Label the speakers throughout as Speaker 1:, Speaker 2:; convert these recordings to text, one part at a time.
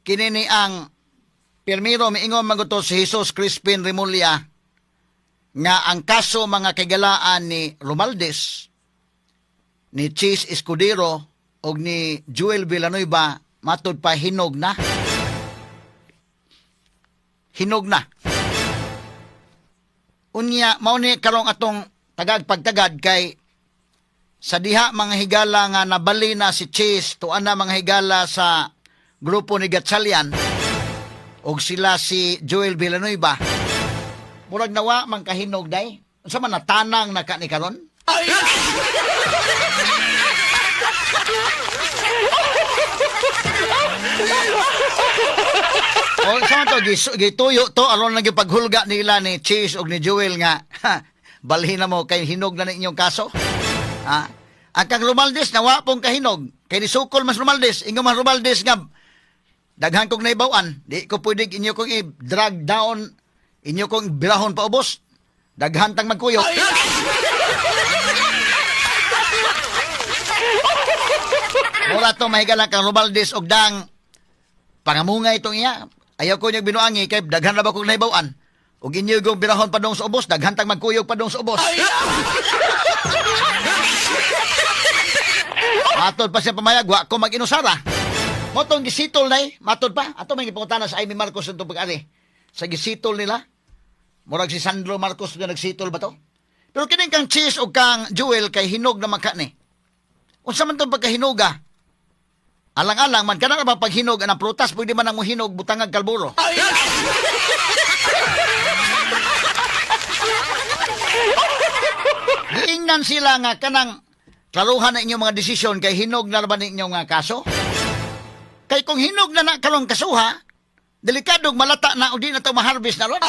Speaker 1: Kini ni ang pirmiro miingon man gud to si Jesus Crispin Remulla nga ang kaso, mga kaigalaan, ni Romualdez, ni Chiz Escudero og ni Joel Villanueva, matud pa hinog na. Hinog na. Unya, mao ni karong atong tagag pagtagad kay sa diha, mga higala, nga nabali na si Chiz, tuan na, mga higala, sa grupo ni Gatchalian og sila si Joel Villanueva, murag nawa man kahinog day. Unsa man, natanang na ka ni karon? O sa to gituyo to aron lang yung paghulga nila ni Chiz og ni Joel nga ha, balhin na mo kay hinog na inyong kaso. Ha? Ang kang Romualdez nawa pong kahinog kay nisukol mas Romualdez, ingon mas Romualdez nga daghan kong naibaw-an, di ko pwede inyo kong i-drag down, inyo kong birahon paubos. Daghan tang magkuyok. Mura to, mahigala, kang Romualdez og dang pangamungay itong iya. Ayaw ko niyong binuangi kay daghan na ba kong naibaw-an. Ug inyo kong birahon padong sa ubos, daghan tang magkuyog padong sa ubos. Matod pa siya pamayag, wa ko mag-inusara. Motong gisitol na eh, matod pa. Ato may gipangutana sa Imee Marcos itong pag-ari. Sa gisitol nila, murag si Sandro Marcos nga nagsitol ba to? Pero kining kang Chiz o kang Joel kay hinog na man ka ni. Unsa man tong pagkahinuga? Alang-alang man, kana ba paghinog ang prutas, pwede man ang mohinog butangag kalburo. Giingnan sila nga kanang klaruhan na inyong mga desisyon kay hinog na ba ninyong nga kaso? Kay kung hinog na na karong kasuha, delikadong malata na o di na to maharvest na ron.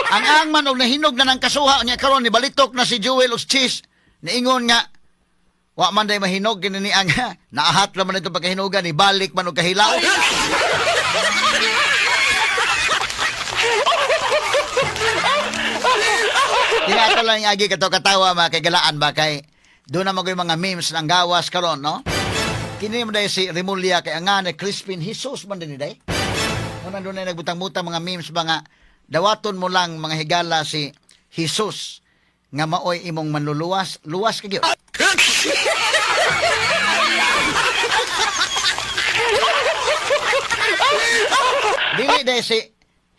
Speaker 1: Ang ang man og nahinog na ng kasuha niya karon ni balitok na si Joel og Chiz, niingon nga wa man day mahinog kini ni ang naahat ra man ito pagkahinugan, ni balik man og kahilaw. Tinato lang yung agi kato katawa, mga kagalaan ba, kay doon na magoy mga memes ng gawas karon, no? Kini mo dahil si Remulla kay ang nga ni Crispin Jesus man din day. Muna doon na nagbutang-butang mga memes ba nga dawaton mo lang, mga higala, si Jesus nga maoy imong manluluwas, luwas ka gyud. Dili dahil si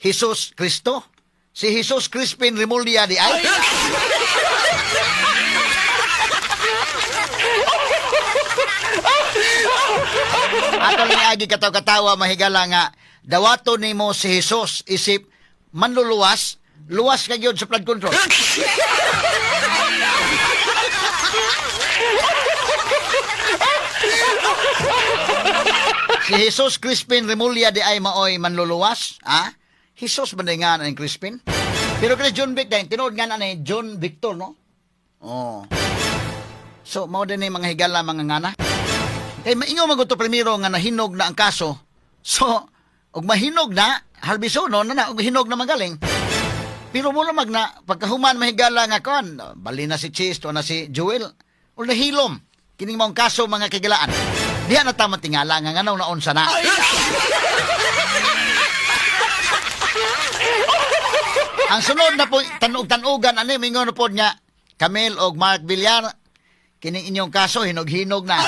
Speaker 1: Jesus Kristo, si Jesus Crispin Remulla di ay. Ato lang agi kataw-katawa, mahigala, nga dawaton nimo si Jesus isip manluluwas, luwas ka gyud sa flood control. Si Jesus Crispin Remulla di ay maoy manluluwas, ha? Jesus ba nga ang Crispin? Pero kay John Vic dahil tinuod nga na ni John Victor, no? Oh. So, mao din ni mga higala mga ngana. Kay maingon man gud to primero nga nahinog na ang kaso. So, og mahinog na, harbisono na na, og hinog na magaling. Pero mo mag na, pagkahuman mahigala nga kon, bali na si Chiz, to na si Joel, o nahilom, kining maong kaso, mga kagilaan. Diha na tama tingala nga nganaw na unsa na. Ang sunod na po, tanog-tanugan, ano, mingon na po niya, Camille og Mark Villar, kining inyong kaso, hinog-hinog na.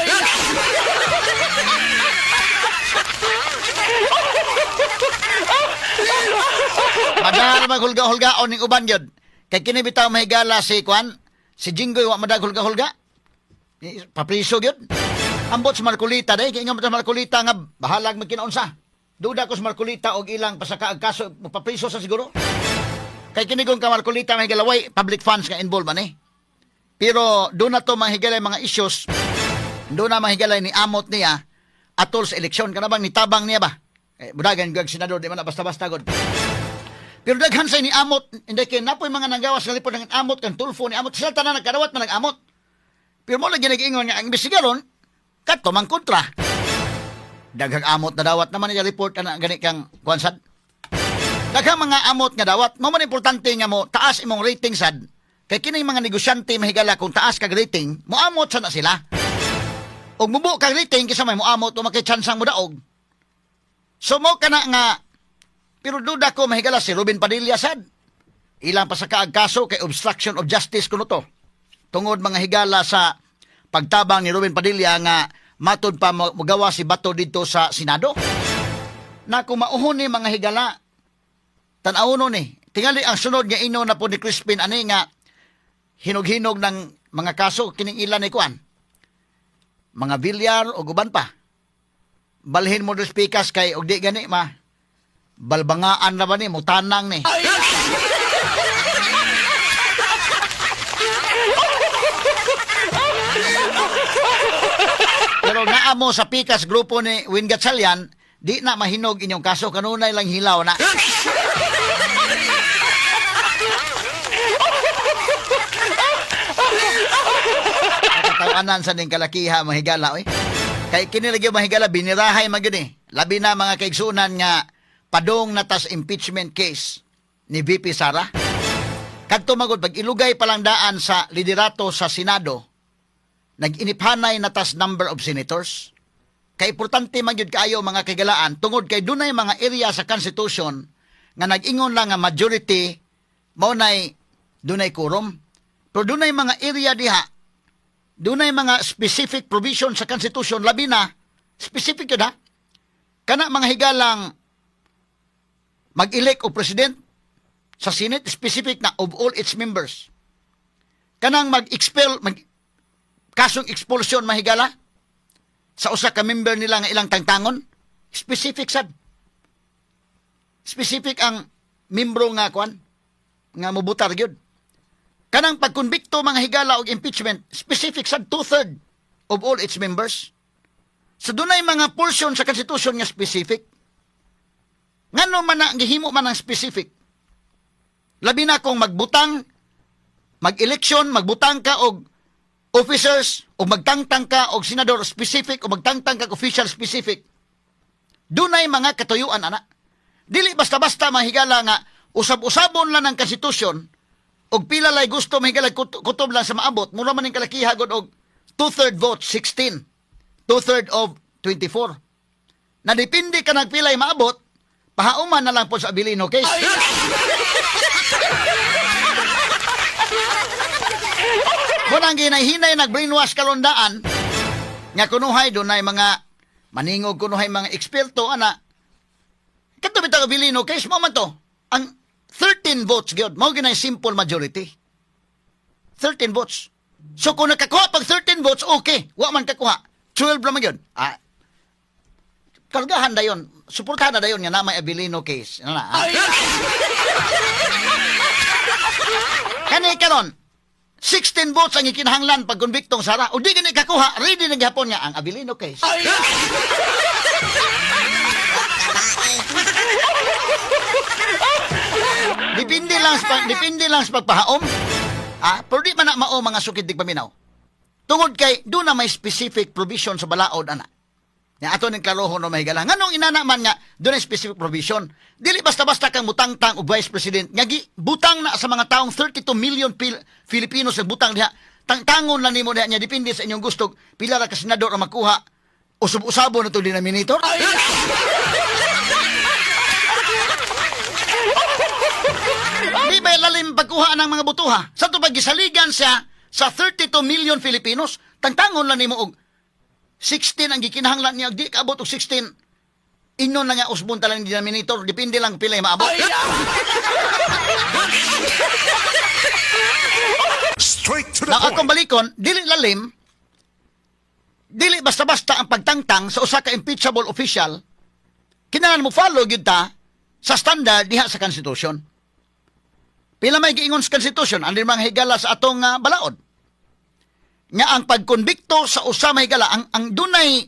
Speaker 1: Madara maghulga-hulgaon ning uban yun. Kay kini bitaw mahigala si Kwan, si Jinggoy wa madag hulga-hulga. Papriso gyud. Ambot sa Marcoleta day, kay ingon sa Marcoleta nga bahalag magkinaunsa. Duda ko sa Marcoleta og ilang pasaka ang kaso, magpapriso sa siguro. Kay kini kung ka Marcoleta mahigala way public funds nga involved man eh. Pero doon na to mahigalay mga issues, doon na mahigalay ni amot niya atol sa eleksyon kana bang nitabang niya ba? Eh, budagan gag senador di man na basta-basta god. Pero daghan sa ni amot, hindi kay napoy mga nanggawas nga lipod ng amot kan Tulfo ni amot sila tanan nagkadawat man nag-amot. Pero mo lagi nag-ingon nga ang imbestigaron kadto man kontra. Daghang amot na dawat naman niya report ana gani kang kuan sad. Daghang mga amot nga dawat, mao man importante nga mo taas imong rating sad. Kay kini mga negosyante mahigala kung taas kag rating, moamot sana sila. Ug mubo kang rating kaysa may muamot o makitsansang mo daog. So mo kana nga, pero duda ko, mahigala, si Robin Padilla sad. Ilang pasakaag kaso kay obstruction of justice kuno to. Tungod, mga higala, sa pagtabang ni Robin Padilla nga matod pa mogawa si Bato dito sa Senado. Na kung mauhon ni, mga higala, tan-awon ni, tingali ang sunod nga ino na po ni Crispin ani nga hinog-hinog ng mga kaso kining ilan ni kuan. Mga Villar o guban pa. Balhin mo dos pikas kay og di gani ma. Balbangaan na ba ni mutanang ni. Pero naa mo sa pikas grupo ni Win Gatchalian, di na mahinog inyong kaso, kanunay lang hilaw na. Katawanan sa ning kalakiha, mahigala, oy. Kay kini lagi, mahigala, binirahay man gyud eh. Labi na mga kaigsunan nga padong natas impeachment case ni VP Sara. Kadto magod pag ilugay palang daan sa liderato sa Senado, nag-iniphanay natas number of senators. Kay importante man gyud kaayo, mga kaigalaan, tungod kay dunay mga area sa Constitution nga nag-ingon lang nga majority mao nay dunay quorum. Pero dunay mga area diha, dunay mga specific provision sa Constitution, labi na specific yun ha. Kana, mga higalang, mag-elect og president sa Senate, specific na of all its members. Kanang mag-expel, mag kasong expulsion, mahigala, sa usa ka member nila nga ilang tangtangon, specific sad. Specific ang membro nga kuan nga mobutar gyud. Kanang pagkonbikto, mga higala, og impeachment, specific sad, two-third of all its members. So dunay mga portion sa Constitution nga specific. Ngano man na gihimo man ang specific? Labi na kung magbutang, mag-election, magbutang ka og officers o magtangtang ka og senador specific o magtangtang ka og official specific. Dunay mga katuyuan ana. Dili basta-basta, mahigala, nga usab-usabon lang ng konstitusyon og pila lay gusto, mahigala, kutob lang sa maabot. Mura man ning kalakiha gud og two-third vote, 16. Two-third of 24. Na depende ka nagpilay maabot, pahauman na lang po sa Abilino case. Munang ginahinay nag-brainwash kalundaan nga kunuhay dunay mga maningog, kunuhay mga eksperto ana. Kadto bitaw Abilino case mo man to. Ang 13 votes gyud mao ginay simple majority. 13 votes. So kung nakakuha pag 13 votes, okay. Wa man kakuha. 12 naman gyud. Ah, kargahan dayon, suportahan na dayon nga na may Abilino case. Ano na, ah? Kani karon, 16 votes ang ikinahanglan pag konbiktong Sara. O di gani kakuha, ready na gihapon nga ang Abilino case. Depende lang sa pagpahaom. Ah, pero di man na mao, mga sukid dig paminaw. Tungod kay doon na may specific provision sa balaod ana. Nga ato ning klarohon no, mahigala. Nganong inana man nga doon ay specific provision? Dili basta-basta kang mutangtang og vice president nga gi butang na sa mga taong 32 million Filipinos sa butang diha. Tangtangon lang nimo diha nya depende sa inyong gusto pila ra ka senador ang makuha. Usab-usabo na to denominator. Di ba lalim pagkuha ng mga botoha? Sa to pagisaligan siya sa 32 million Filipinos, tangtangon lang nimo og 16 ang gikinahanglan niya, di kaabot og 16. Ingon lang nga usbon talang denominator, depende lang pila maabot.
Speaker 2: Straight to the
Speaker 1: Now, akong
Speaker 2: point.
Speaker 1: balikon, dili lalim, dili basta-basta ang pagtangtang sa usa ka impeachable official, kinahanglan mo follow gyud ta sa standard diha sa Constitution. Pila may giingon sa Constitution, ang mga higala sa atong balaod. Nga ang pagkonbikto sa usa, mahigala, ang dunay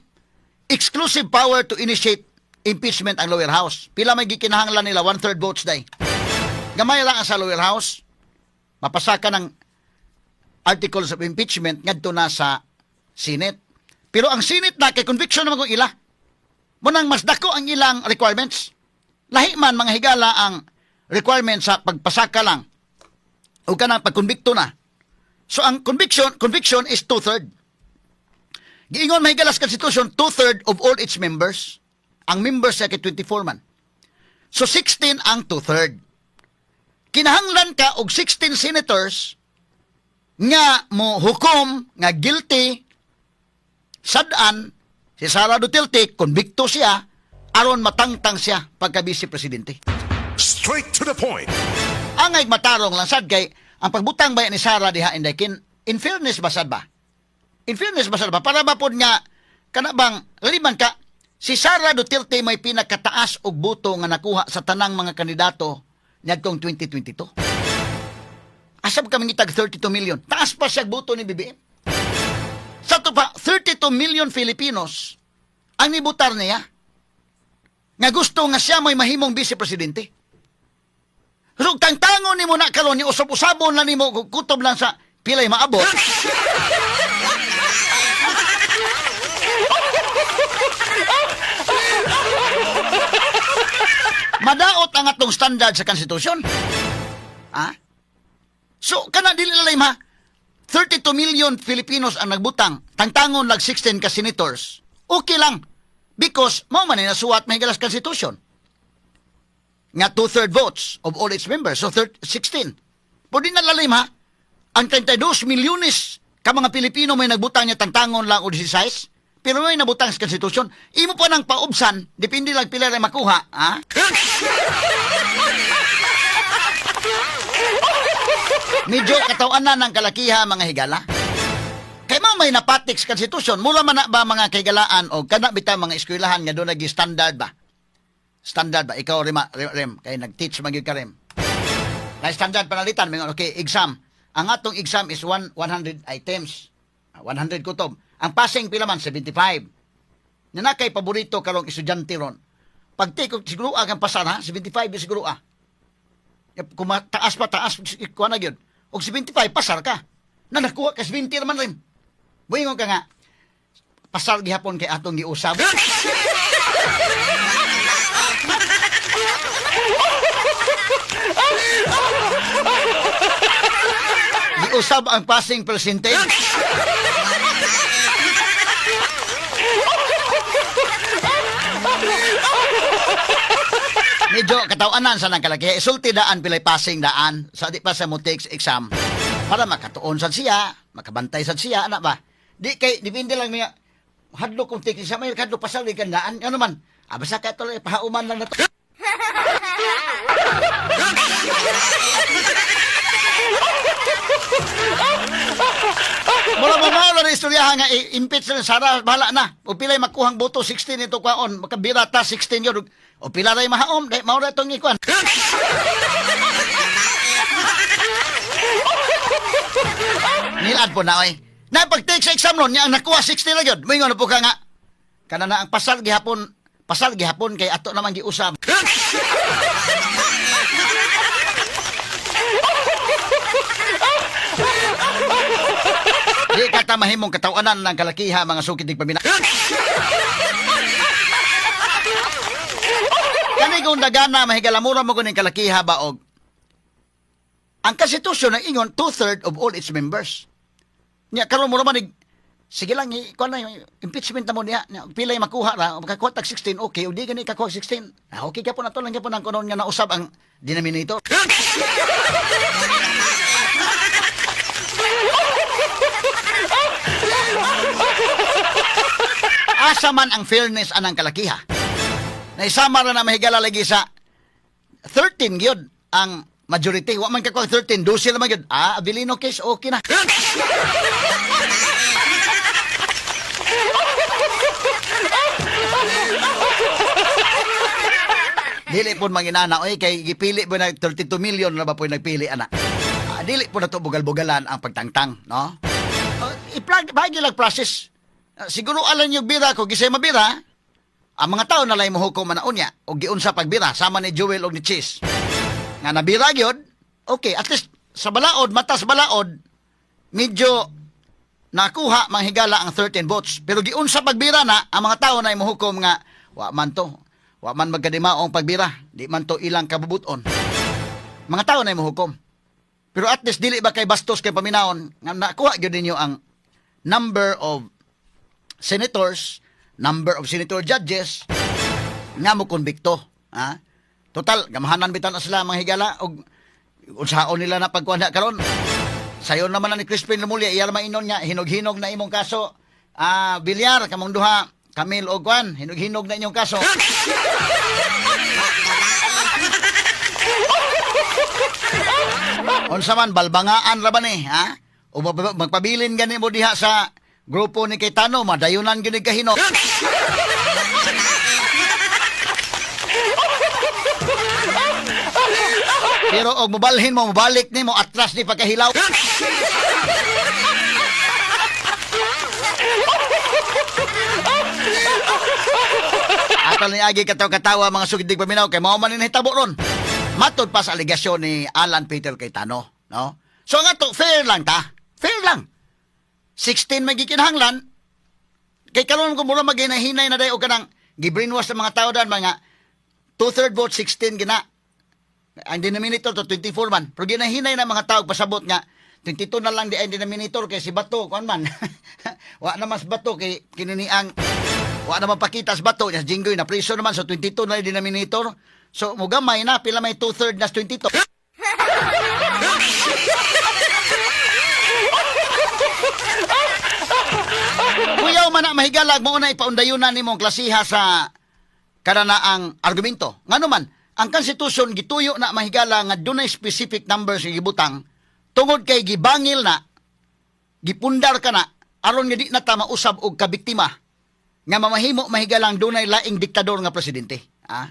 Speaker 1: exclusive power to initiate impeachment ang lower house. Pila may gikinahanglan nila? One-third votes day. Gamay lang ang sa lower house, mapasaka ng articles of impeachment ngadto na sa Senate. Pero ang Senate na kay conviction naman kung ila. Munang mas dako ang ilang requirements. Lahi man, mga higala, ang requirements sa pagpasaka lang o kanang pagkonbikto na. So ang conviction is two-third. Giingon mahigala sa Constitution, two-third of all its members. Ang members siya kay 24 man. So 16 ang two-third. Kinahanglan ka og 16 senators nga mo hukom nga guilty sad-an si Sara Duterte, konbikto siya, aron matangtang siya pagka vice presidente.
Speaker 2: Straight to the point.
Speaker 1: Angay matarong lang sad kay ang pagbutang ba ni Sara diha, inday kin in fairness ba sad ba? In fairness ba sad ba? Para ba pod nga kana bang liman ka si Sara Duterte may pinakataas og boto nga nakuha sa tanang mga kandidato niadtong 2022. Asab kami ngitag 32 million. Taas pa siya boto ni BBM. Sa to pa, 32 million Filipinos ang nibutar niya nga gusto nga siya may mahimong vice presidente. So, tangtangon nimo na karon ni usab-usabon na nimo, kutob lang sa pilay maabot. Madaot ang atong standard sa konstitusyon. Ha? So, kana dili lalay ma, 32 million Filipinos ang nagbutang, tangtangon lag 16 ka senators. Okay lang. Because, mao man ni nasuwat may galas konstitusyon nga two-third votes of all its members. So, 16. Pwede na lalim ha. Ang 32 milyones ka mga Pilipino may nagbutang niya tangtangon lang o 16. Pero may nabutang sa konstitusyon. Imo pa nang paubsan, depende lang pila rin makuha. Ha? Medyo katawan na ng kalakiha, mga higala. Kay mao may napatik sa konstitusyon, mura man na ba mga kahigalaan o kana bitaw mga eskwelahan nga doon nagi-standard ba? Standard ba? Ikaw, Rem, Rem, kay nag-teach man gyud ka, Rem. Na standard panalitan, may okay, exam. Ang atong exam is 100 items. 100 kutob. Ang passing pila man, 75. Nga na kay paborito karong estudyante ron. Pag take, siguro ang pasar ha, 75 siguro ah. Kung taas pa, taas, kuha na gyud. Og 75, pasar ka. Na nakuha ka 70 naman rin. Buingon ka nga, pasar gihapon kay atong giusab. Giusab ang passing percentage. Medyo katawanan sa nang kalaki. Isulti daan pilay passing daan sa di pa sa mo takes exam. Para makatuon sad siya, makabantay sad siya, ana ba? Di kay depende lang niya. Hadlok kung take exam, may hadlok pasal di kan daan. Ano man? Ah, basta kay tuloy pahauman lang na to. Mura mo mao na istoryahan nga impeach na Sara, bahala na. O pilay makuhang boto 16 ito kwaon, makabira ta 16 yun. O pila ray mahaom, dahil mao ra itong ikuan. Nilad po na oy. Na pag-take sa exam nun, niya ang nakuha 16 na yun. Moingon na po ka nga. Kana na ang pasal gihapon kay ato naman giusab. Di ka ta mahimong katawanan ng kalakiha mga sukid ning pamina. Kani kung dagana mahigalamura mo kuning kalakiha ba og ang konstitusyon ang ingon two-third of all its members. Nya karon mo man sige lang kuan na impeachment na mo niya. Nya, pilay makuha ra makakuha tag 16, okay, o di gani kakuha 16. Ah, okay gyapon ato lang gyapon ang kunon nga nausab ang denominator. Asa man ang fairness anang kalakiha? Naisama ra na mahigala lagi sa 13 gyud ang majority. Wa man kakuha 13, 12 naman gyud. Ah, Abilino case, okay na. Dili po manginana, oy, kay gipili po na 32 million na ba po nagpili, ana. Ah, dili po na to bugal-bugalan ang pagtangtang, no? I-plug, lang process. Siguro alam niyo bira ko, gisay mabira, ang mga tao na lang mohukom man unya, o giunsa pagbira, sama ni Joel o ni Cheese. Nga nabira gyud, okay, at least sa balaod, matas balaod, medyo nakuha manghigala ang 13 votes. Pero giunsa pagbira na, ang mga tao na imuhukom nga, wa man to, wa man magkadimaong pagbira, di man to ilang kabubuton. Mga tao na imuhukom. Pero at least dili ba kay bastos kay paminawon, nga nakuha gyud ninyo ang number of senators, number of senator judges nga mo konbikto, ha? Total, gamahanan bitan na sila, mga higala, og unsaon nila na pagkuha na karon. Sayon naman na ni Crispin Remulla, iya mainon nga hinog-hinog na imong kaso. Ah, Villar, kamong duha, Camille og Juan, hinog-hinog na inyong kaso. Unsa man balbangaan ra ba ni, ha? O magpabilin gani mo diha sa grupo ni Cayetano, madayunan gyud ni kahinok. Pero og mobalhin mo, mobalik nimo atras ni pagkahilaw. Atal ni agi katawa-katawa, mga sugid paminaw, kay mao man ni nahitabo ron. Matod pa sa alegasyon ni Alan Peter Cayetano, no? So nga to, fair lang ta. Fair lang. 16 may gikinahanglan. Kay karon kung mura maginahinay na day og kanang gibrainwash sa mga tao dan mga two-third vote 16 gina. Ang denominator to 24 man. Pero ginahinay na mga tao pasabot nga 22 na lang di ang denominator kay si Bato kuan man. Wa naman si Bato kay kininiang wa naman pakita si Bato nya Jinggoy na priso naman, so 22 na yung denominator. So mugamay na pila may two-third na 22. Kuyaw man na mahigalag mo na ipaundayunan nimong klasiha sa kanana ang argumento. Ngano man, ang Constitution gituyo na mahigala nga dunay specific numbers nga gibutang tungod kay gibangil na, gipundar ka na, aron nga di na ta mausab og kabiktima nga mamahimo mahigalang dunay laing diktador nga presidente. Ah?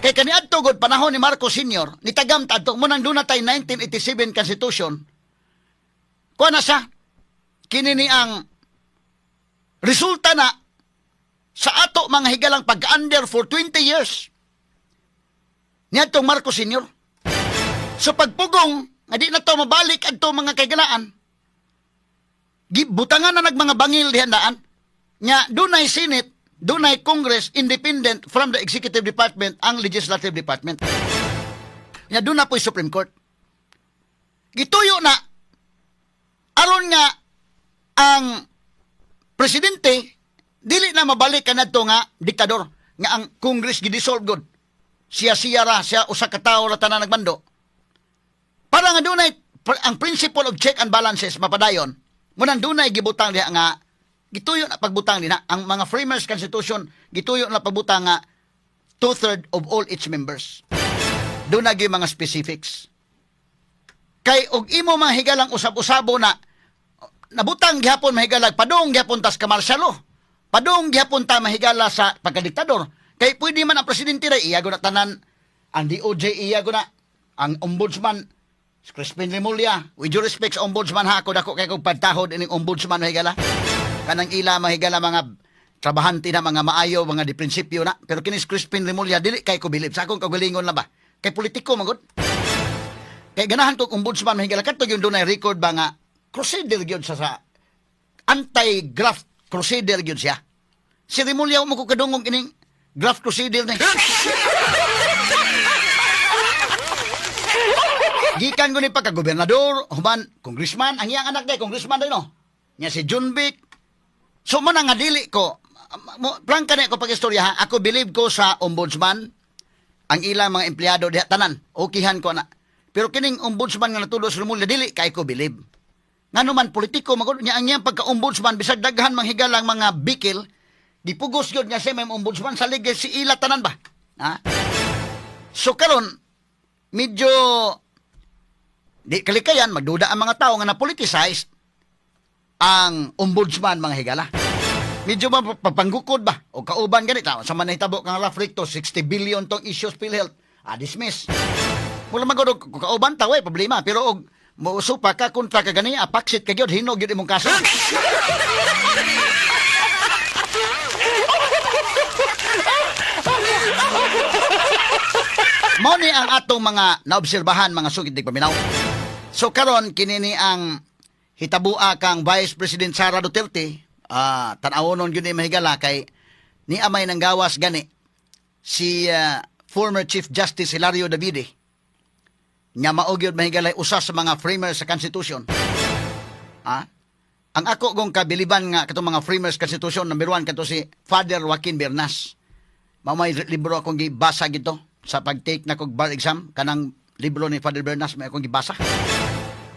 Speaker 1: Kay kaniadto gud panahon ni Marcos Sr., nitagam ta adto mo nang duna tay 1987 Constitution. Kuha na siya. Kini ni ang resulta na sa ato mga higalang pag-under for 20 years niadtong Marcos Sr. So pagpugong, nga di na to mabalik adto mga kaigalaan, gibutangan na nagmanga bangil dihandaan, nga dunay Senate, dunay Congress independent from the Executive Department, ang Legislative Department. Nga doon na po'y Supreme Court. Gituyo na, aron nga ang presidente, dili na mabalik ka nadto nga diktador, nga ang Congress gidissolve god. Siya-siya ra, siya usa ka tawo ra tanan nagmando. Para nga dunay ang principle of check and balances mapadayon, munang dunay gibutang diha nga gituyo na pagbutang nila ang mga framers constitution, gituyo na pagbutang nga two-third of all its members. Doon na gyud mga specifics. Kay og imo mga higalang usab-usabo na nabutang gihapon mahigalag padung gihapon tas ka-martial law. Padung gihapon ta mahigala sa pagkadiktador. Kay pwede man ang presidente ra iya na tanan, ang DOJ iya na, ang ombudsman si Crispin Remulla. With due respect sa ombudsman ha, ako dako kay kog pagtahod ining ombudsman mahigala. Kanang ila mahigala mga trabahante na mga maayo, mga di prinsipyo na. Pero kini si Crispin Remulla dili kay ko bilib sa akong kaugalingon lang ba. Kay politiko magud. Kay ganahan kog ombudsman mahigala kadto yung dunay record ba nga crusader gyud sa anti-graft crusader gyud siya. Si Remulla mo ko kadungog ining graft crusader ni. Gikan ko ni pagka-gobernador, human, congressman, ang iyang anak day, congressman day no. Nya si Junvic. So mo na nga dili ko, prangka na ko pag-istorya ha, ako believe ko sa ombudsman, ang ilang mga empleyado diha tanan, okihan ko na. Pero kining ombudsman nga natulo sa Remulla, dili kay ko believe. Ngano man politiko magud niya ang iyang pagka-ombudsman bisag daghan manghigalang mga bikil, gipugos gyud nga siya may ombudsman sa ligay si ila tanan ba. Ha? So karon medyo di kalikayan magduda ang mga tao nga na-politicized ang ombudsman mga higala. Medyo mapapanggukod ba? O kauban ganit. Sa man nahitabo kang Ralph Recto, 60 billion tong issues PhilHealth. Dismiss. Wala magod og kauban ta, way problema. Pero og muusupa ka kontra ka gani, apaksit ka gyud, hinog gyud imong kaso. Mao ni ang atong mga naobserbahan mga sugid dig paminaw. So karon kini ni ang hitabua kang Vice President Sara Duterte, tan-awonon gyud ni mahigala kay ni amay nang gawas gani si former Chief Justice Hilario Davide nga mao gyud mahigala usa sa mga framers sa Constitution. Ang ako gong kabiliban nga katong mga framers constitution, number 1 kato si Father Joaquin Bernas. Mao may libro akong gibasa gito sa pag-take na kog bar exam, kanang libro ni Father Bernas may akong gibasa.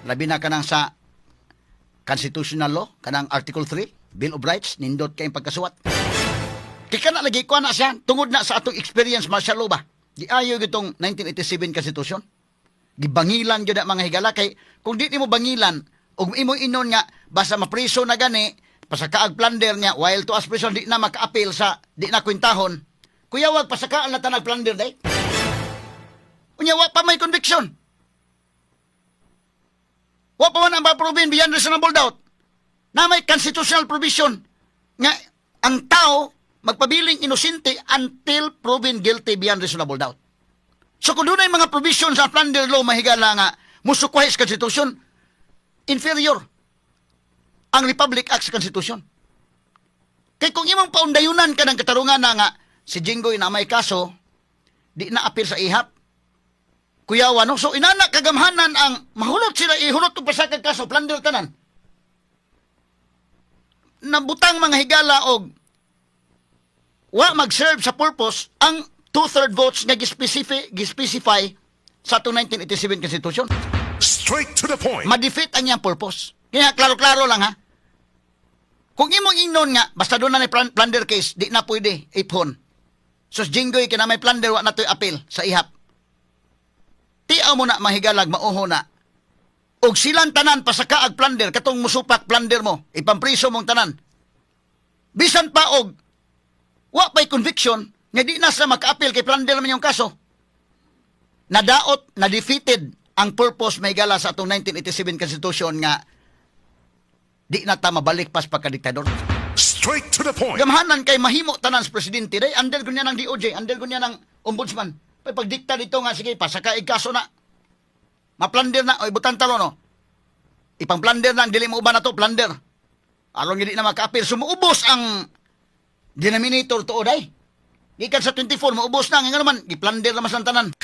Speaker 1: Labi na kanang sa constitutional law, kanang Article 3, Bill of Rights, nindot kay pagkasuwat. Kay kana lagi ko na siya tungod na sa atong experience, martial law ba. Giayo gitong 1987 Constitution. Gibangilan gyud na, mga higala, kay kung di nimo bangilan ug imo inon nga basta mapriso na gani, pasakaag plunder niya while to as prison di na maka-appeal sa di na kwentahon. Kuya, wag pasakaan na tanag plunder day. Unya wa pa may conviction. Wa pa man ang ma-proven beyond reasonable doubt na may constitutional provision nga ang tao magpabiling inosente until proven guilty beyond reasonable doubt. So kung dunay mga provision sa plunder law, mahigala, nga musukwahi sa Constitution, inferior ang Republic Act sa Constitution. Kay kung imong paundayunan ka ng katarungan na nga si Jinggoy na may kaso, di na apil sa ihap. Kuyawa, no? So inana kagamhanan ang mahulot sila, ihulot og pasakag kaso, plunder tanan. Nabutang, mga higala, og wa mag-serve sa purpose ang two-third votes nga gispecify sa atong 1987 Constitution.
Speaker 2: Straight to the point.
Speaker 1: Ma-defeat ang iyang purpose. Kaya klaro-klaro lang ha. Kung imong ingnon nga, basta doon na ni plunder case, di na pwede iphon. So Jinggoy kina may plunder, wa na to'y appeal sa ihap. Tiaw mo na, mahigalag, mauho na. Og silang tanan pasaka ag plunder, katong musupak plunder mo, ipampriso mong tanan. Bisan pa og wa pa'y conviction, nga di na sila maka-appeal kay plunder man yung kaso. Nadaot, na-defeated ang purpose, mahigala, sa atong 1987 Constitution nga di na ta mabalik pas pagkadiktador.
Speaker 2: Straight to the point.
Speaker 1: Gamhanan kay mahimo tanan sa presidente day, under kunya ng DOJ, under kunya ng ombudsman. Pag pagdikta dito nga sige, pasaka kaso na. Ma-plunder na oy butan talo no. Ipang plunder na ang dili mo uban na to plunder. Aron hindi na maka-appeal, sumuubos ang denominator tuod ay. Gikan sa 24 maubos na nga naman gi-plunder naman sa tanan.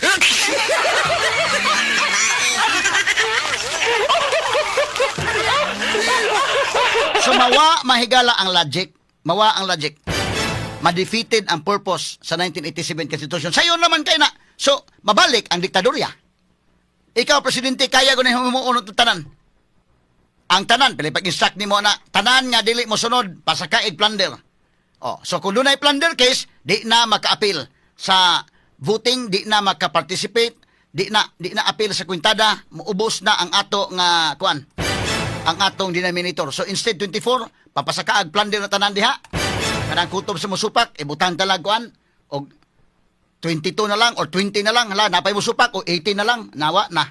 Speaker 1: So mawa, mahigala, ang logic, mawa ang logic. Ma-defeated ang purpose sa 1987 Constitution. Sayo naman kay na. So, mabalik ang diktadorya. Ikaw, presidente, kaya ko na himuon itong tanan. Ang tanan, pili pag-instruct nimo na, tanan nga dili mo sunod, pasakaig plunder. Oh, so kung dunay plunder case, di na maka-appeal sa voting, di na maka-participate, di na appeal sa kwintada, muubos na ang ato nga kuan, ang atong denominator. So instead 24, papasakaag plunder na tanan diha. Kanang kutob sa musupak, ibutang talag kuan og 22 na lang or 20 na lang, hala, napay musupak o 18 na lang, nawa na.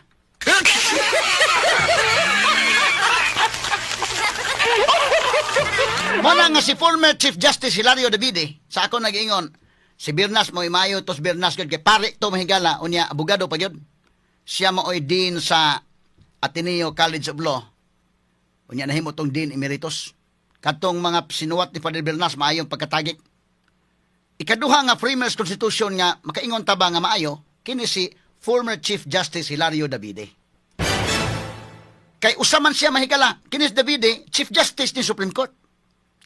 Speaker 1: Muna nga si former Chief Justice Hilario Davide, sa ako nag-ingon, si Bernas mo imayo tos Bernas gyud kay pare to, mahigala, unya abogado pa gyud. Siya maoy dean sa Ateneo College of Law. Unya nahimo tong dean emeritus. Katong mga sinuwat ni Father Bernas maayong pagkatagik. Ikaduha nga framers constitution nga makaingon ta ba nga maayo kini si former Chief Justice Hilario Davide. Kay usa man siya, mahigala, kini si Davide, Chief Justice ni Supreme Court.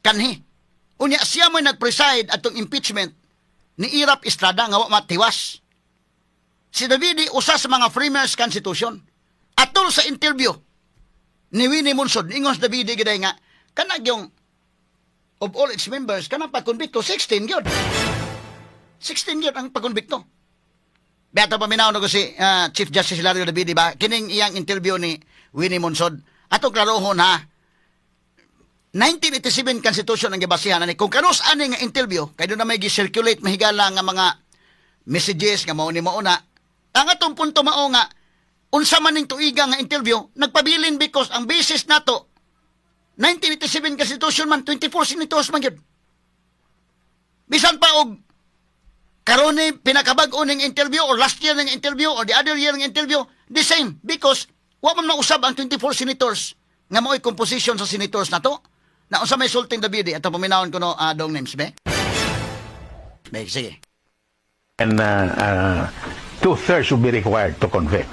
Speaker 1: Kanhi. Unya siya mo'y nag-preside atong impeachment ni Erap Estrada nga wa matiwas. Si Davide usa sa mga framers constitution. Atol sa interview ni Winnie Monsod, ingon si Davide giday nga kanag yung of all its members kanang pagkonbikto 16 gyud. 16 gyud ang pagkonbikto. Beto paminaw na ko si Chief Justice Hilario Davide ba kining iyang interview ni Winnie Monsod. Atong klarohon ha. 1987 Constitution ang gibasihan ani. Kung kanus ani nga interview kay doon na may gi-circulate, mahigala, nga mga messages nga mao ni mao na ang atong punto mao nga unsa man ning tuiga nga interview, nagpabilin because ang basis nato 1987 Constitution man, 24 senators man gyud. Bisan pa og karon ni pinakabag-o ning interview or last year ning interview or the other year ning interview, the same because wa man mausab ang 24 senators nga mao'y composition sa senators nato. Na unsa may sulting Davide ato paminawon ko no, dong names be. Be, sige.
Speaker 3: And two-thirds will be required to convict.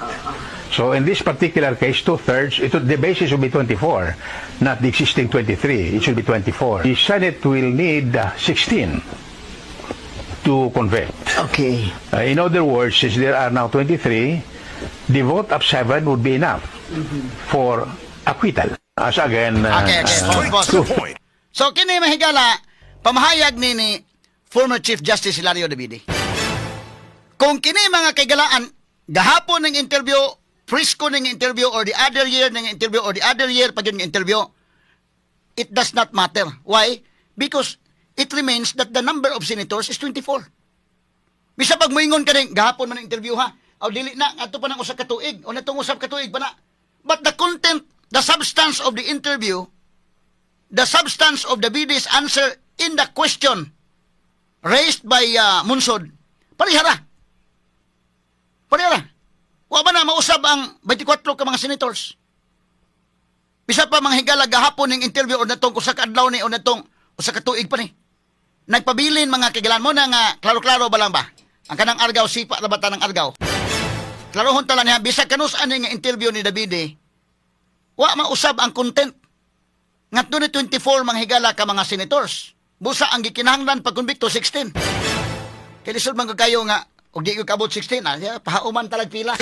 Speaker 3: So in this particular case, two-thirds, the basis will be 24, not the existing 23. It should be 24. The Senate will need 16 to convict. In other words, since there are now 23, the vote of 7 would be enough for acquittal. As again,
Speaker 1: Okay.
Speaker 2: Straight
Speaker 1: Pause,
Speaker 2: to the
Speaker 1: pause.
Speaker 2: point.
Speaker 1: So kini, mahigala, pamahayag ni former Chief Justice Hilario Davide. Kung kini, mga kaigalaan, gahapon ng interview, presko ng interview, or the other year ng interview, or the other year pag yung interview, it does not matter. Why? Because it remains that the number of senators is 24. Bisa pag moingon ka rin, "Gahapon man ang interview ha. O dili na, ato pa ng usa ka tuig. O natong usap ka tuig pa na." But the content, the substance of the interview, the substance of Davide's answer in the question raised by Monsod, parihara. Parihara. Wa ba na mausab ang 24 ka mga senators? Bisa pa, mga higala, gahapon ng interview o natong usa ka adlaw ni o natong usa ka tuig pa ni. Nagpabilin, mga kaigalan mo na nga klaro-klaro ba lang ba? Ang kanang Argao sipa ra ba ta ng Argao? Klarohon ta lang niya, bisag kanus ani nga interview ni Davide, wa mausab ang content. Nga 24, mga higala, ka mga senators. Busa ang gikinahanglan pagkonbikto 16. Kay lisod man kayo nga og di ko kabot 16, ah, ya, pahauman talag pila.